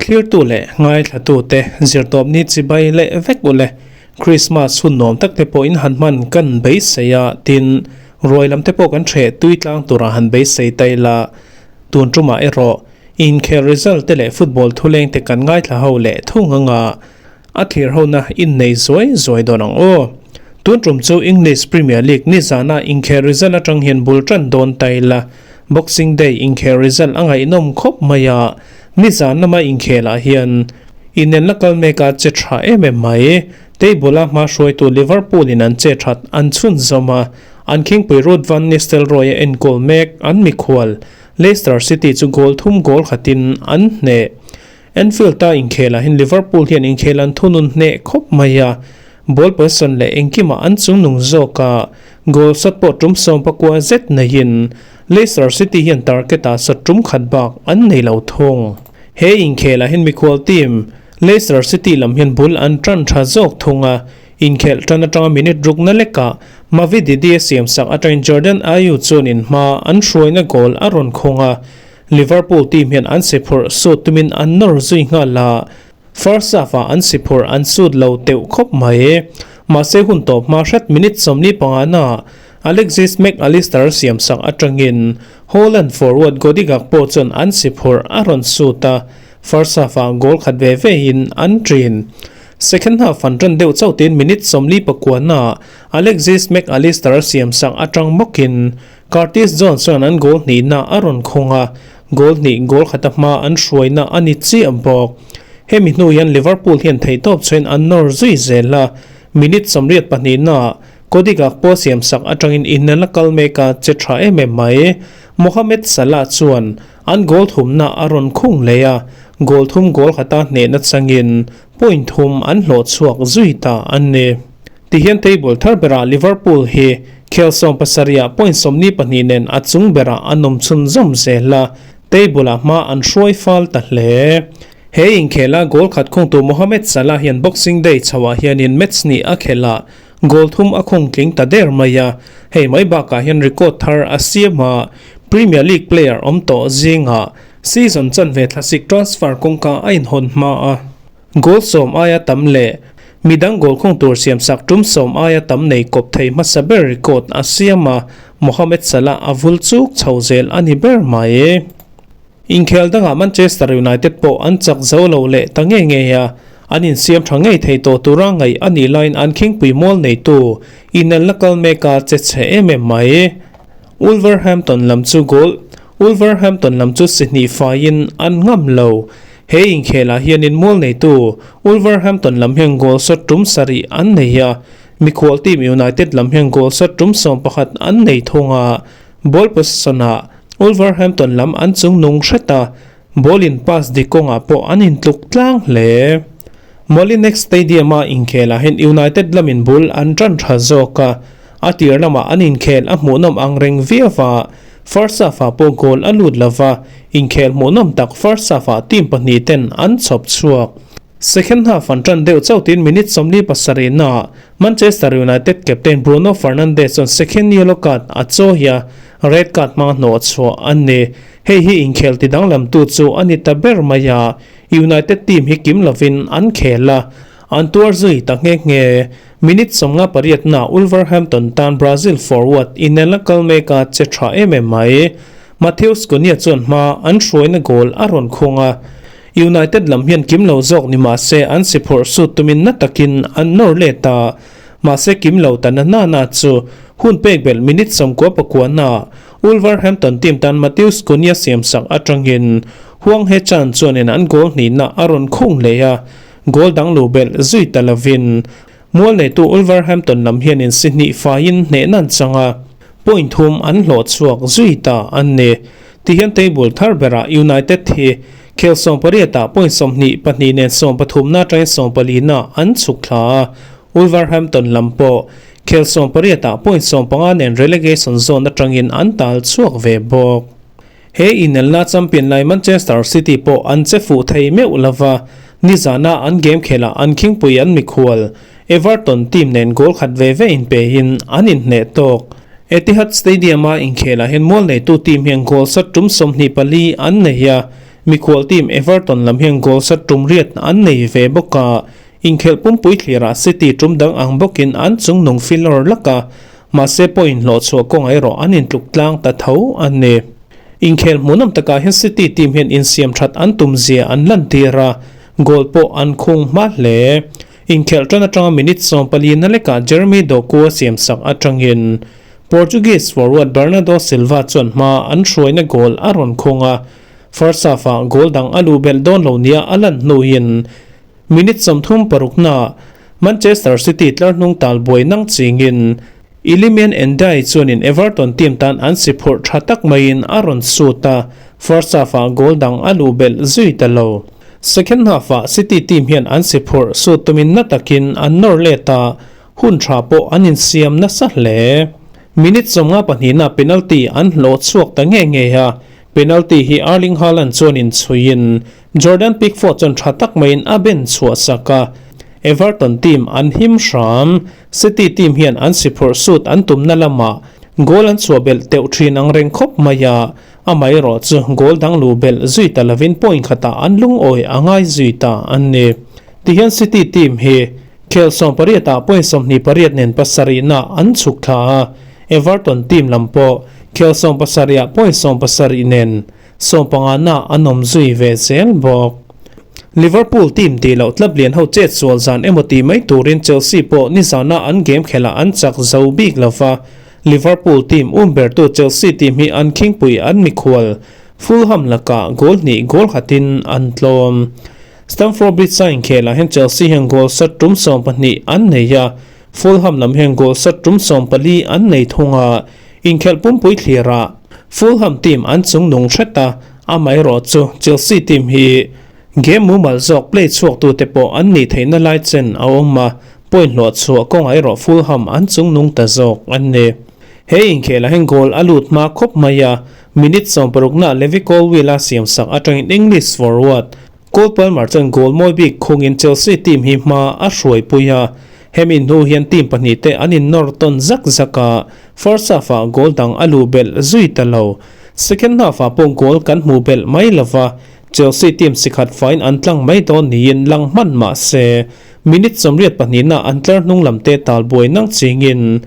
Thlirtu leh ngaithlatute zirtawpni chibai leh vek ule Krismas hun nuam tak te pawhin han hman kan beisei a, tin, ruai lam te pawh kan hreh tui tlang tura han beisei ta ila, tun tumah erawh inkhel result te leh football thuleng te kan ngaithla ho leh thung anga a thlir hona innei zuai zuai dawn ang aw. Tun tum chu English Premier League nizana inkhel result atang hian bul tan dawn ta ila, Boxing Day inkhel result a ngaihnawm khawp mai a, nizan lama inkhelah hian inenna kal mek a che tha em em mai. Table a hma hruaitu Liverpool in an che that an chhunzawm a, an khingpui Ruud van Nistelrooy a enkawl mek an mikhual Leicester City chu goal thum goal khatin an hneh. Anfield a inkhelah hian Liverpool hian inkhel an thunun hneh khawp mai a, ball possession leh engkimah an chungnung zawk a, goal shot pawh tum 19 zet neiin Leicester City hian target ah shot tum khat bak an nei lo thung. He inkhelah hian mikhual team Leicester City lam hian bul an tan tha zawk thung a, inkhelh tan atanga minute rukna lekah Mavi Didi a siamsak atangin Jordan Ayew chuan inhma an hruaina goal a rawn khawng a, Liverpool team hian an si phurh sut tumin an nawr zui nghal a, first half-ah an si phurh an sut lo teuh khawp mai. Mahse hun tawp hma hret minute 45 na Alexis Mac Allister siamsak atangin Haaland forward Cody Gakpo chuan an si phurh a rawn sut a, first half-ah goal khat ve vein an ṭin. Second half an ṭan deuh chauh tiin minute 49 na Alexis Mac Allister siamsak atang bawkin Curtis Jones chuan an goal hnihna a rawn khawng a, goal hnih goal khata hma an hruaina a ni chiah bawk. Hemi hnu hian Liverpool hian theihtawp chuan an nawr zui zel a, minute 82 naah Cody Gakpo siamsak atangin inel a kal mek a, che tha em em mai. Mohamed Salah chuan an goal thumna a rawn khung leh a, goal thum goal khata hnehna changin point thum an hlawh chhuak zui ta a ni. Tihian table thar berah Liverpool hi khel 70 ah point 42 nen a chung berah an awm chhunzawm zel a, table ah hma an hruai fal ta hle. He inkhela goal khat khungtu Mohamed Salah hian Boxing Day chhoah hianin match hnih a khelh a, goal thum a khung tling ta der mai a, hei mai bakah hian record thar a siam a, Premier League player awm tawh zingah season chanve thlasik transfer kawngka a inhawn hma a. Goal 10 aia tam leh midang goal khung tur siamsak tum 10 aia tam nei kawp thei hmasa ber record a siam a, Mohamed Salah a vul chuk chho zel a ni ber mai. Inkhel dangah Manchester United pawh an chak zo lo leh ta ngei ngei a, an insiam tha ngei thei tawh tura ngaih a nih laiin an khingpui mual neitu inelna kal mek a che chhe em em mai. Wolverhampton lam chu goal Wolverhampton lam chu si hnih faiin an ngam lo. He inkhelah hianin mual neitu Wolverhampton lam hian goal shot tum 7 an nei a, mikhual team United lam hian goal shot tum 11 an nei thung a, ball possession-ah Wolverhampton lam an chungnung hret a, ball in pass dik kawngah pawh an intluk tlang hle. Molineux Stadium-a inkhelah hian United lamin bul an tan tha zawk a, a tir lamah an inkhel a hmuhnawm ang reng viau a, first half-ah pawh goal a lut lova, inkhel hmuhnawm tak first half-ah team pahnih ten an chhawp chhuak. Second half an tan deuh chauh tiin minute 47 naah Manchester United captain Bruno Fernandes chuan second yellow card a chawi a, red card hmanga hnawh chhuah a ni. Hei hi inkhel ti danglamtu chu a ni ta ber mai a, United team hi kim lovin an khel a, an tuar zui ta nghe nghe. Minute 58 naah Wolverhampton tan Brazil forward inel a kal mek a, che tha em em mai. Matheus Cunha chuan hma an hruaina goal a rawn khung a, United lam hian kim lo zawk ni mah se an si phurh sut tumin na takin an nawr let a, mahse kim lo ta na na na chu hun pek belh minute 99 naah Wolverhampton team tan Matheus Cunha siamsak atangin Hwang Hee-chan chuanin an goal hnihna a rawn khung leh a, goal dang lu belh zui ta lovin mual neitu Wolverhampton lam hianin si hnih faiin hnehna an chang a, point thum an hlawh chhuak zui ta an ni. Tihian table thar berah United hi khel 18 ah point 22 nen 13 na atangin 14 na an chhuk thla a, Wolverhampton lam pawh khel 18 ah point 15 nen relegation zone atangin an tal chhuak ve bawk. He inelna champion lai Manchester City pawh an che fuh thei meuh lova, nizana an game khelah an khingpui an mikhual Everton team nen goal khat ve ve in pehin an inhneh tawk. Etihad Stadium-a inkhelah hian mual neitu team hian goal shot tum 24 an nei a, Mikhual team Everton lam hian goal sat tum riat an nei ve bawk a, inkhelh pumpui thlirah City tum dang ang bawkin an chungnung filawr lak a, mahse point hlawhchhuah kawngah erawh an intluk tlang ta tho a ni. Inkhel hmuhnawm takah hian City team hian insiam that an tum zia an lantir a, goal pawh an khung hma hle. Inkhelh tan atanga minute 14 na lekah Jeremy Doku a siamsak atangin Portuguese forward Bernardo Silva chuan hma an hruaina goal a rawn khung a, first half-ah goal dang a luh belh dawn lo nia a lan hnuin minute 36 naah Manchester City tlar hnung tal buai nang chingin Iliman Ndiaye chuanin Everton team tan an si phurh tha tak maiin a rawn sut a, first half-ah goal dang a luh belh zui ta lo. Second half-ah City team hian an si phurh sut tumin na takin an nawr let a, hun tha pawh an insiam nasa hle. Minute 52 na penalty an hlawh chhuak ta nge nge a, penalty hi Erling Haaland chuanin chhuiin Jordan Pickford chuan tha tak maiin a ben chhuah sak a, Everton team an him hram. City team hian an si phurh sut an tumna lamah goal an chhuah belh teuh thin ang reng khawp mai a, amaherawh chu goal dang luh belh zui ta lovin point khatah an lungawi a ngai zui ta a ni. Tihian City team hi khel 18 ah point 28 nen pasarihna an chhuk thla a, Everton team lam pawh khel 17 ah point 70 nen 15 na an awm zui ve zel bawk. Liverpool team tih loh tlap lian ho chet sual zan emaw ti mai turin Chelsea pawh nizana an game khelh an chak zo bik lova. Liverpool team um bertu Chelsea team hi an khingpui an mikhual Fulham laka goal hnih goal khatin an tlawm. Stamford Bridge a inkhelah hian Chelsea hian goal sat tum 12 an nei a, Fulham lam hian goal sat tum 14 an nei thung a, inkhelh pumpui thlirah Fulham team an chungnung hret a, amaherawh chu Chelsea team hi game mumal zawk play chhuak tu te pawh an nih theihna lai chen a awm a, point hlawh chhuah kawngah erawh Fulham an chungnung ta zawk an ni. He inkhelah hian goal a lut hma khawp mai a, minute 60 na Levi Colwill a siamsak atangin English forward Cole Palmer chuan goal mawi bik khungin Chelsea team hi hma a hruaipui a, hemi hnu hian team pahnih te an innawr tawn zak zak a, first half-ah goal dang a luh belh zui ta lo. Second half-ah pawh goal kan hmuh belh mai lova, Chelsea team sikhat faiin an tlang mai dawn niin lang hman mah se, minute 82 na an tlar hnung lam te tal buai nang chingin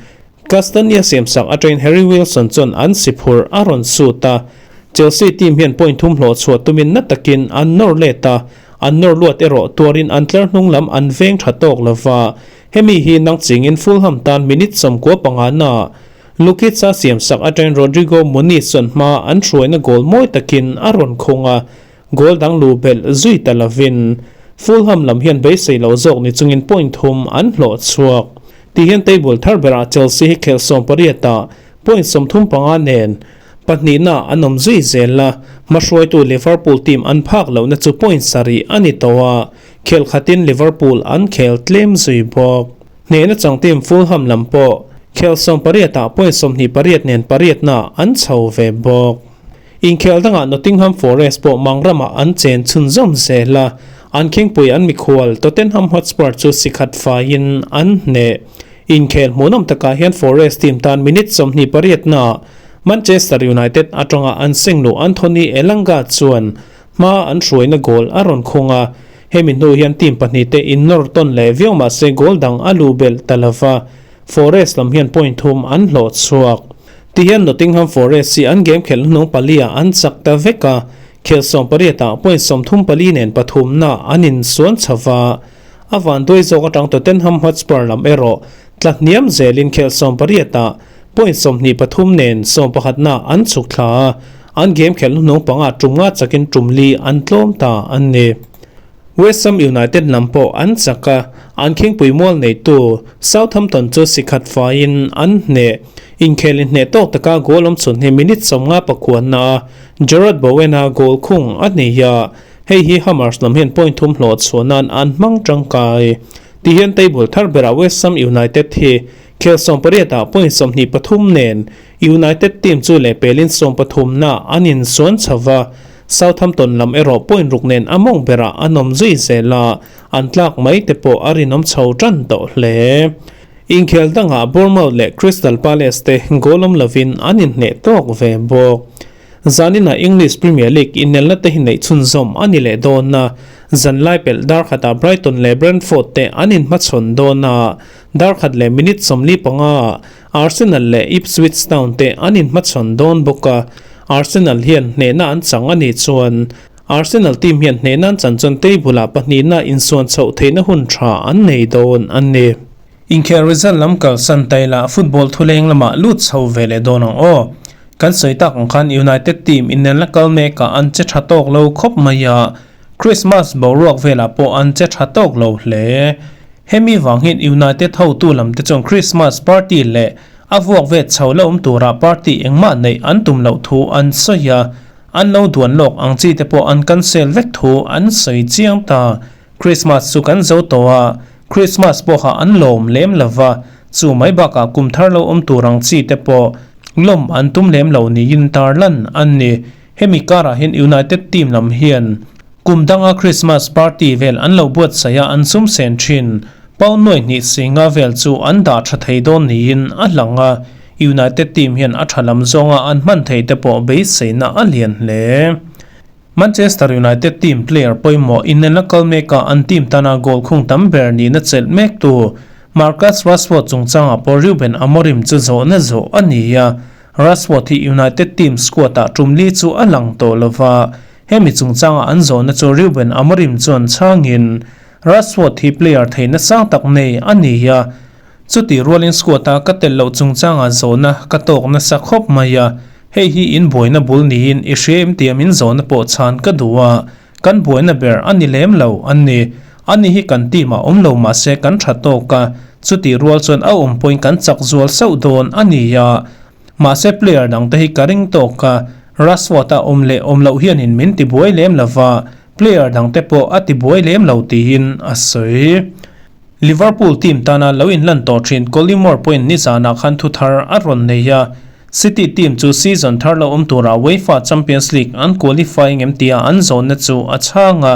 Castagna siamsak atangin Harry Wilson chuan an si phurh a rawn sut a, Chelsea team hian point thum hlawh chhuah tumin na takin an nawr let a, an nawr luat erawh tuarin an tlar hnung lam an veng tha tawk lova, hemi hi nang chingin Fulham tan minute 95 na Lukic a siamsak atangin Rodrigo Muniz chuan hma an hruaina goal mawi takin a rawn khung a, goal dang luh belh zui ta lovin Fulham lam hian beisei lo zawk ni chungin point thum an hlawh chhuak. Tihian table thar berah Chelsea hi khel 18 ah point 35 nen pahnih na an awm zui zel a, hmahruaitu Liverpool team an phak lohna chu point sarih a ni tawh a, khel khatin Liverpool an khel tlem zui bawk. Hnehna chang team Fulham lam pawh khel 18 ah point 28 nen pariat na an chho ve bawk. Inkhel dangah Nottingham Forest pawh mangrama an chen chhunzawm zel a, an khingpui an mikhual Tottenham Hotspur chu sikhat faiin an hneh. Inkhel hmuhnawm takah hian Forest team tan minute 28 na Manchester United atanga an sengluh Anthony Elanga chuan hma an hruaina goal a rawn khung a, hemi hnu hian team pahnih te innawr tawn leh viau mah se goal dang a luh belh ta lova, Forest lam hian point thum an hlawh chhuak. Tihian Nottingham Forest hi an game khelh hnung palia an chak ta vek a, khel 18 ah point 34 nen pathum na an insuan chhova. A van duai zawk atang Tottenham Hotspur lam erawh tla hniam zelin khel 18 ah point 23 nen 11 na an chhuk thla a, an game khelh hnung panga tum nga chakin tum li an tlawm ta an ni. West Ham United lam pawh an chak a, an khingpui mual neitu Southampton chu sikhat faiin an hneh. Inkhelin hneh tawk taka goal awm chhun hi minute 59 na a Jarrod Bowen-a goal khung a ni a, hei hi Hammers lam hian point thum hlawh chhuah nan an hmang tangkai. Tihian table thar berah West Ham United hi khel 18 ah point 23 nen United team chu leh pelin 13 na an insuan chhova, Southampton lam erawh point ruk nen a mawng berah an awm zui zel a, an tlak mai te pawh a rinawm chho tan tawh hle. Inkhel dangah Bournemouth leh Crystal Palace te goal awm lovin an inhneh tawk ve bawk. Zaninah English Premier League inelna te hi neih chhunzawm a ni leh dawn a, zanlai pelh dar khatah Brighton leh Brentford te an inhmachhawn dawn a, dar khat leh minute 45 ah Arsenal leh Ipswich Town te an inhmachhawn dawn bawk a, Arsenal hian hnehna an chang a nih chuan Arsenal team hian hnehna an chan chuan table ah pahnihna insuan chhoh theihna hun tha an nei dawn a ni. Inkhel result lam kalsan ta ila football thuleng lamah lut chho ve leh dawn ang aw. Kan sawi tak ang khan United team inelna kal mekah an che tha tawk lo khawp mai a, Christmas boruak velah pawh an che tha tawk lo hle. Hemi vang hian United hotu lam te chuan Christmas party leh a vuak vet chho la awm turah party engmah neih an tum loh thu an sawi a, an lo duan lawk ang chi te pawh an cancel vek thu an sawi chiang ta. Christmas chu kan zo tawh a, Christmas pawha an lawm lem lo va, chu mai bakah kum thar lo awm tur ang chi te pawh lawm an tum lem lo niin tarlan an ni. Hemi karah hian United team lam hian kum danga Christmas party vel an lo buatsaih a, an sum sen thin. Pound nuai hnih singa vel chu an dah tha thei dawn niin a lang a, United team hian a tha lam zawnga an hman thei te pawh beiseina a lian hle. Manchester United team player pawimawh inelna kal mekah an team tana goal khung tam ber nihna chelh mektu Marcus Rashford chungchangah pawh Ruben Amorim chu zawhna zawh a ni a, Rashford hi United team squad-ah tum li chu a lang tawh lova, hemi chungchanga an zawhna chu Ruben Amorim chuan chhangin Rashford hi player theihna sang tak nei a ni a, Chutih rualin squad-a ka tel loh chungchangah zawhna ka tawk nasa khawp mai a, hei hi in buaina bul niin i hria em tia min zawhna pawh chhan ka duh a, kan buaina ber a ni lem lo an ni. Ani hi kan team ah awm lo mahse kan tha tawk a, chutih rual chuan a awm pawhin kan chak zual sauh dawn a ni a, mahse player dangte hi ka ring tawk a, Rashford-a awm leh awm loh hianin min tibuai lem lova, player dangte pawh a tibuai lem lo tiin a sawi. Liverpool team tana lo inlan tawh thin Collymore pawhin nizanah khan thu thar a rawn nei a, City team chu season thar lo awm turah UEFA Champions League an qualify ngem tia an zawnna chu a chhang a,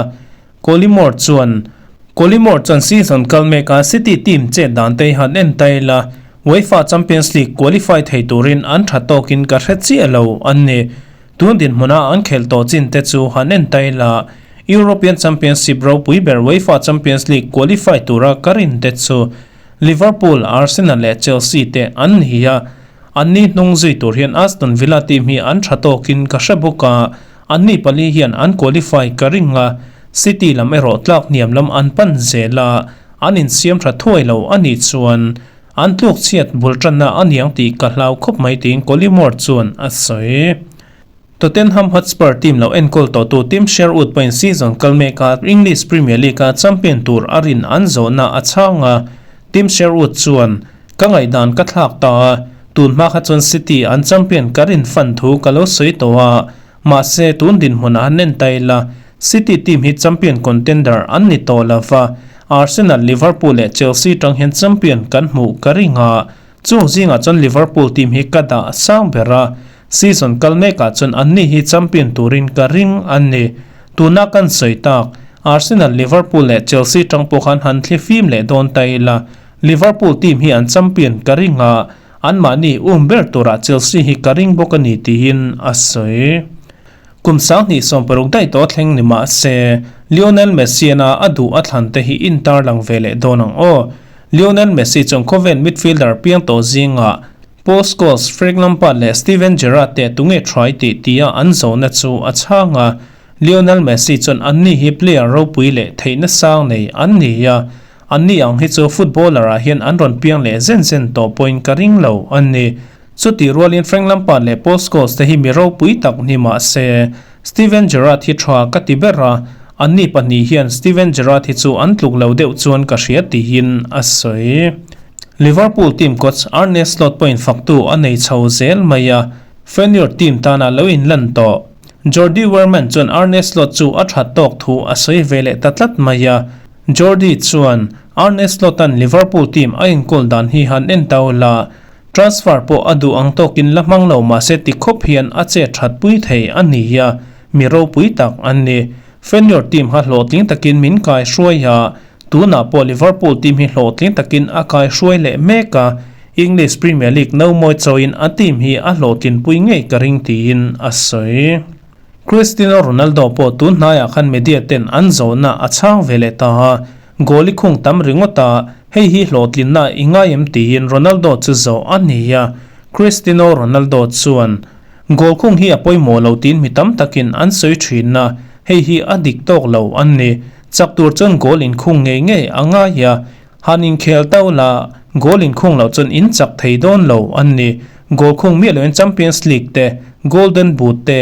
Collymore chuan Collymore chuan season kal meka City team chet dan te han en ta ila, UEFA Champions League qualify thei turin an tha tawkin ka hre chiah lo an ni. Tun dinhmuna an khelh tawh chin te chu han en ta ila, European Championship ropui ber UEFA Champions League qualify tura ka rin te chu Liverpool, Arsenal leh Chelsea te an ni a. Anni hnung zui tur hian Aston Villa team hi an tha tawkin ka hre bawk a, anni pali hian an qualify ka ring a, City lam erawh tlak hniam lam an pan zel a, an insiam tha thuai lo a nih chuan An tluk chhiat bul tanna a niang tih ka hlau khawp mai tiin Collymore chuan a sawi. Tottenham Hotspur team lo enkawl tawhtu Tim Sherwood pawhin season kal meka English Premier League-a champion tur a rin an zawhna a chhang a, Tim Sherwood chuan, Ka ngaihdan ka thlak ta a, tun hma kha chuan City an champion ka rin fan thu ka lo sawi tawh a, mahse tun dinhmunah an en ta ila, City team hi champion contender an ni tawh lova, Arsenal, Liverpool leh Chelsea tang hian champion kan hmuh ka ring a, chung zingah chuan Liverpool team hi ka dah sang ber a, season kal mekah chuan anni hi champion turin ka ring a ni. Tuna kan sawi tak, Arsenal, Liverpool leh Chelsea tang pawh khan han thli fim leh dawn ta ila, Liverpool team hi an champion ka ring a, anmahni um ber turah Chelsea hi ka ring bawk a ni tiin a sawi. Kum 2016 daih tawh thleng ni mah se, Lionel Messi-ana a duh a thlan te hi intar lang ve leh dawn ang aw. Lionel Messi chuan khawvel midfielder piang tawh zingah Paul Scholes, Frank Lampard leh Steven Gerrard te tunge try tih tia an zawhna chu a chhang a. Lionel Messi chuan anni hi player ropui leh theihna sang nei an ni a, anni ang hi chu footballer ah hian an rawn piang leh zen zen tawh pawhin ka ring lo a ni. Chutih rualin Frank Lampard leh Paul Scholes te hi mi ropui tak ni mah se, Steven Gerrard hi tha ka ti ber a, anni pahnih hian Steven Gerrard hi chu an tluk lo deuh chuan ka hria tiin a sawi. Liverpool team coach Arne Slot pawhin faktu a nei chho zel mai a, Feyenoord team tana lo inlan tawh. Jordi Wehrmann chuan Arne Slot chu a that tawk thu a sawi ve leh ta tlat mai a, Jordi chuan, Arne Slot-a'n Liverpool team a enkawl dan hi han en tau la, Transfer pawh a duh ang tawkin la hmang lo mahse ti khawp hian a che that pui thei a ni a, mi ropui tak an ni. Feyenoord team kha hlawhtling takin min kai hruai a, tunah pawh Liverpool team hi hlawhtling takin a kai hruai leh mek a. English Premier League no mawi chawiin a team hi a hlawhtlinpui ngei ka ring tiin a sawi. Cristiano Ronaldo pawh tun hnaiah khan media ten an zawhna a chhang ve leh ta a, goal i khung tam ringawt a, hei hi hlawhtlinna i ngai em tiin Ronaldo chu zawh a ni a, Cristiano Ronaldo chuan, Goal khung hi a pawimawh lo tiin mi tam takin an sawi thin a, hei hi a dik tawk lo an ni. Chak tur chuan goal inkhung ngei ngei a ngai a, han inkhel tau la, goal inkhung loh chuan in chak thei dawn lo an ni. Goal khung miah loin Champions League te, Golden Boot te,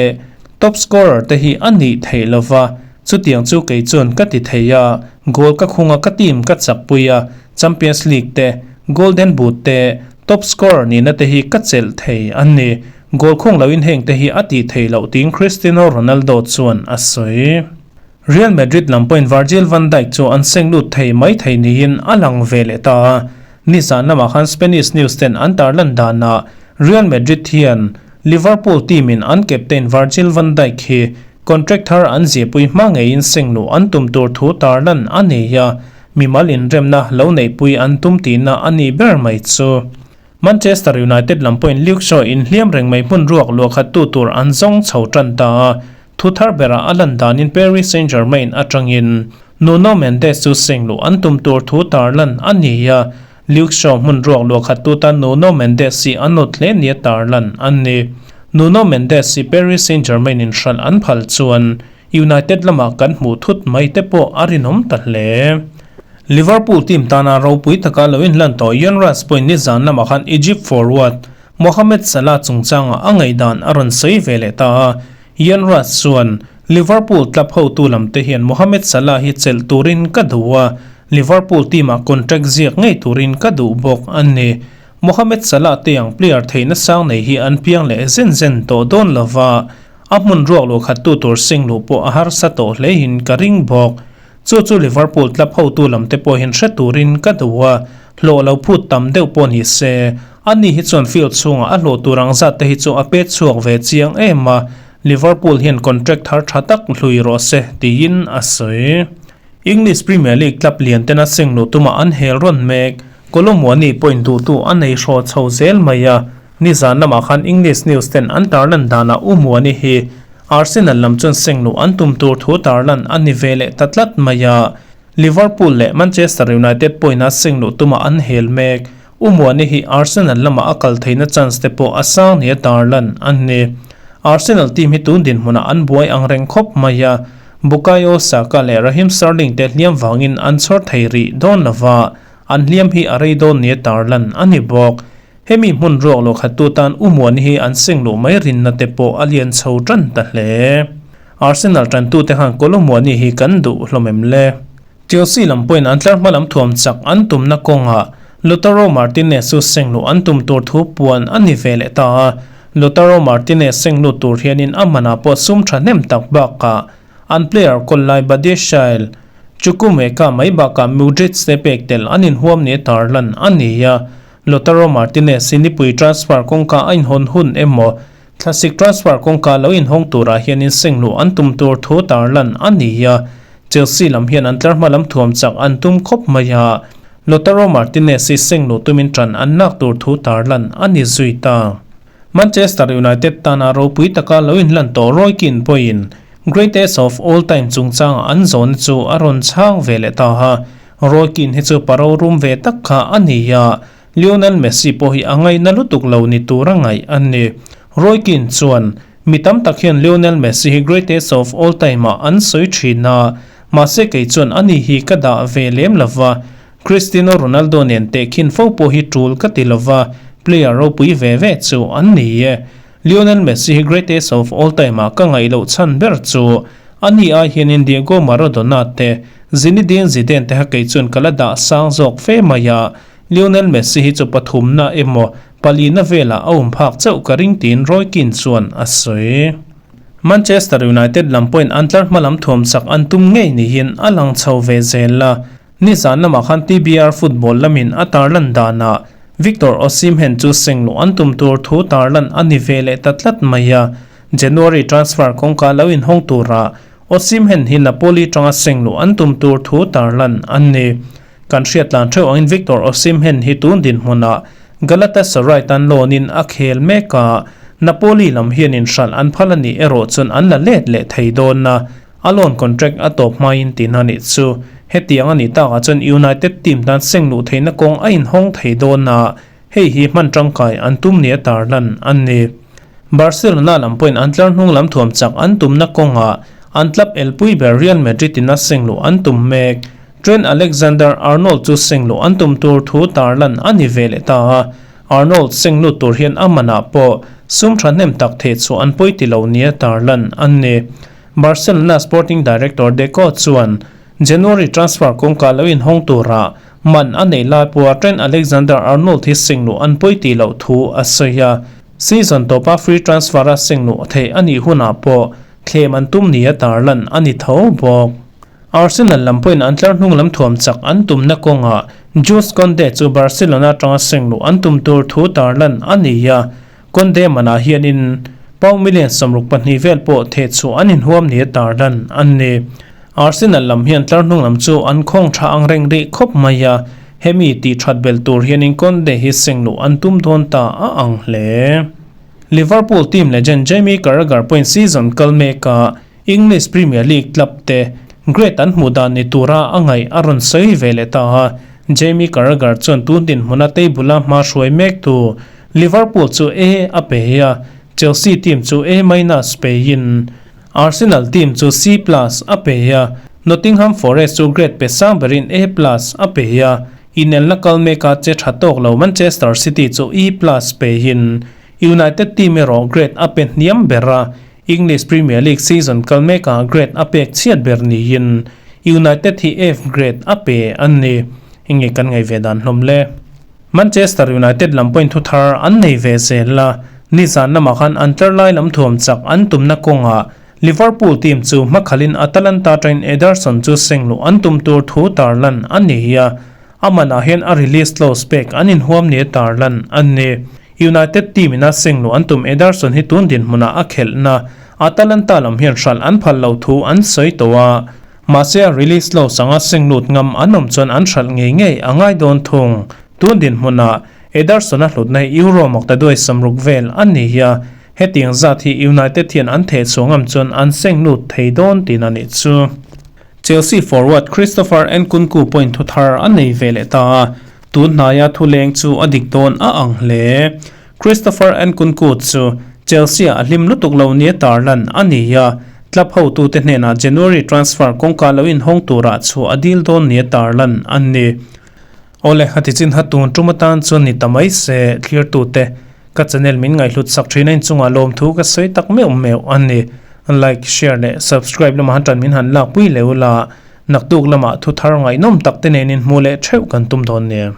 top scorer te hi a nih theih lo va, chutiang chu kei chuan ka ti thei a, goal ka khung a ka team ka chakpui a, Champions League te, Golden Boot te, Top scorer nihna te hi ka chelh thei an ni. Goal khung loin heng te hi a tih theih loh tiin Cristiano Ronaldo chuan a sawi. Real Madrid lam pawhin Virgil van Dijk chu an seng lut thei mai thei niin a lang ve leh ta a. Nizan lamah khan Spanish news ten an tarlan danah Real Madrid hian Liverpool team in an captain Virgil van Dijk hi contract thar an ziahpui hma ngeiin seng luh an tum tur thu tarlan a nei a. Mimal inremna lo neihpui an tum tihna a nih ber mai chu. Manchester United lam pawhin Luke Shaw inhliam reng mai hmun ruak luah khat tu tur an zawng chho tan ta a, thu thar berah a lan danin Paris Saint-Germain atangin Nuno Mendes chu seng luh an tum tur thu tarlan a ni a, Luke Shaw hmun ruak luah khat tu tan Nuno Mendes hi a nawt hle nia tarlan a ni. Nuno Mendes hi Paris Saint-Germain in hralh an phal chuan United lamah kan hmuh thut mai te pawh a rinawm ta hle. Liverpool team tana ropui taka lo inhlan tawh Ian Rush pawhin nizan lamah khan Egypt forward Mohamed Salah chungchangah a ngaihdan a rawn sawi ve leh ta a. Ian Rush chuan, Liverpool club hotu lam te hian Mohamed Salah hi chelh turin ka duh a, Liverpool team-ah contract ziak ngei turin ka duh bawk a ni. Mohamed Salah te ang player theihna sang nei hi an piang leh zen zen tawh dawn lova, A hmun ruak luh khat tu tur sing luh pawh a harsa tawh hleiin ka ring bawk. Chu chu Liverpool club hotu lam te pawhin hre turin ka duh a, hlawh lo phut tam deuh pawh ni se, ani hi chuan field chhungah a hlawh tur ang zat te hi chu a pet chhuak ve chiang em a, Liverpool hian contract thar tha tak hlui rawh se tiin a sawi. English Premier League club lian tena sing luh tumah an hel rawn mek. Kolo Muani pawhin duhtu a nei hraw chho zel mai a, Nizan lamah khan English news ten an tarlan danah U Muani hi Arsenal lam chuan seng luh an tum tur thu tarlan a ni ve leh ta tlat mai a. Liverpool leh Manchester United pawhin a seng luh tumah an hel mek. U Muani hi Arsenal lamah a kal theihna chance te pawh a sang nia tarlan a ni. Arsenal team hi tun dinhmunah an buai ang reng khawp mai a, Bukayo Saka leh Raheem Sterling te hliam vangin an chhawr thei rih dawn lova, an hliam hi a rei dawn nia tarlan a ni bawk. Hemi hmun ruak lo khattu tan U Muani hi an seng luh mai rinna te pawh a lian chho tan ta hle. Arsenal tantute khan Kolo Muani hi kan duh hlawm em le? Chelsea lam pawhin an tlar hma lam thuam chak an tumna kawngah Lautaro Martinez chu seng luh an tum tur thu puan a ni ve leh ta a. Lautaro Martinez seng lut tur hianin a manah pawh sum thahnem tak bakah an player kawl lai Badiashile Chukwuemeka mai bakah Mudryk te pek tel an inhuam nia tarlan a ni a. Lautaro Martinez hi nipui transfer kawngka a inhawn hun emaw, thlasik transfer kawngka lo inhawng turah hian insengluh an tum tur thu tarlan a ni a, Chelsea lam hian an tlarhma lam thuam chak an tum khawp mai a, Lautaro Martinez hi sengluh tumin tan an lak tur thu tarlan a ni zui ta. Manchester United tana ropui taka lo inhlan tawh Roy Keane pawhin Greatest of all time chungchanga an zawhna chu a rawn chhang ve leh ta a, Roy Keane hi chu paro rum ve tak kha a ni a, Lionel Messi pawh hi a ngaihna lutuk lo ni tura ngaih a ni. Roy Keane chuan, Mi tam tak hian Lionel Messi hi greatest of all time ah an sawi thin a, mahse kei chuan ani hi ka dah ve lem lo va, Cristiano Ronaldo nen tehkhin fo pawh hi tul ka ti lo va, player ropui ve ve chu an ni e. Lionel Messi hi greatest of all time ah ka ngaih loh chhan ber chu ani ai hianin Diego Maradona te, Zinedine Zidane te kha kei chuan ka la dah sang zawk fe mai a, Lionel Messi hi chu pathumna emaw palina velah a awm phak chauh ka ring tiin Roy Keane chuan a sawi. Manchester United lam pawhin an tlar hma lam thuam chak an tum ngei niin a lang chho ve zel a, Nizan lamah khan TBR football lamin a tarlan danah Victor Osimhen chu sengluh an tum tur thu tarlan a ni ve leh ta tlat mai a. January transfer kawngka lo inhawng turah Osimhen hi Napoli tanga sengluh an tum tur thu tarlan a ni. Kan hriat tlan theuh angin Victor Osimhen hi tun dinhmunah Galatasaray tan loan in a khel mek a, Napoli lam hianin hralh an phal a nih erawh chuan an la let leh thei dawn a, a loan contract a tawp hmain tin a nih chu. Hetiang a nih takah chuan United team tan seng luh theihna kawng a inhawng thei dawn a, hei hi hman tangkai an tum nia tarlan a ni. Barcelona lam pawhin an tlar hnung lam thuam chak an tumna kawngah an club elpui ber Real Madrid in a seng luh an tum mek. Trent Alexander-Arnold chu seng luh an tum tur thu tarlan a ni ve leh ta a, Arnold seng lut tur hian a manah pawh sum thahnem tak theh chu an pawi ti lo nia tarlan a ni. Barcelona sporting director Deco chuan January transfer kawngka lo inhawng tura man a neih lai pawha Trent Alexander-Arnold hi seng luh an pawi ti loh thu a sawi a. Season tawpa free transfer a seng luh theih a nih hunah pawh thlem an tum nia tarlan a ni tho bawk. Arsenal lam pawhin an tlar hnung lam thuam chak an tumna kawngah Jules Kounde chu Barcelona atanga seng luh an tum tur thu tarlan a ni a, Kounde manah hianin pound million 62 vel pawh theh chhuah an inhuam nia tarlan a ni. Arsenal lam hian tlar hnung lam chu an khawng tha ang reng rih khawp mai a, hemi tih that belh tur hianin Kounde hi seng luh an tum dawn ta a ang hle. Liverpool team legend Jamie Carragher pawhin season kal mekah English Premier League club te grade an hmuh dan ni tura a ngaih a rawn sawi ve leh ta a, Jamie Carragher chuan tun dinhmuna table-a hma hruai mektu Liverpool chu A a pe a, Chelsea team chu A minus peiin Arsenal team chu C plus a pe a, Nottingham Forest chu grade pe sang berin A plus a pe a, inelna kal meka che tha tawk lo Manchester City chu E plus peiin United team erawh grade a pe hniam ber a, English Premier League season kal mekah grade a pek chhiat ber niin United hi F grade a pe a ni. Enge kan ngaih ve dan hlawm le? Manchester United lam pawhin thu thar an nei ve zel a, nizan lamah khan an tlar lai lam thuam chak an tumna kawngah Liverpool team chu hmakhalin Atalanta atangin Ederson chu seng luh an tum tur thu tarlan a ni a, a manah hian a release clause pek an inhuam nia tarlan a ni. United team in a seng luh an tum Ederson hi tun dinhmunah a khelhna Atalanta lam hian hralh an phal lo thu an sawi tawh a, mahse a release lo sanga seng lut ngam an awm chuan an hralh ngei ngei a ngai dawn thung. Tun dinhmunah Ederson a hlutna hi Euro maktaduai 60 vel a ni a, hetiang zat hi United hian an theh chhuah ngam chuan an seng lut thei dawn tihna a nih chu. Chelsea forward Christopher Nkunku pawhin thu thar a nei ve leh ta a, tun hnaia thu leng chu a dik dawn a ang hle. Christopher Nkunku chu Chelsea-ah a hlim lutuk lo nia tarlan a ni a, club hotute hnenah January transfer kawngka lo inhawng turah chhuah a dil dawn nia tarlan a ni. Awle, a tichin ha tun tum atan chuan ni ta mai se, thlirtute Ka channel min ngaihhlut sak thin a inchungah lawmthu ka sawi tak meuh meuh a ni. Like, share leh subscribe lamah han tan min han lakpui leh ula, naktuk lamah thu thar ngaihnawm tak te nen inhmuh leh theuh kan tum dawn nia.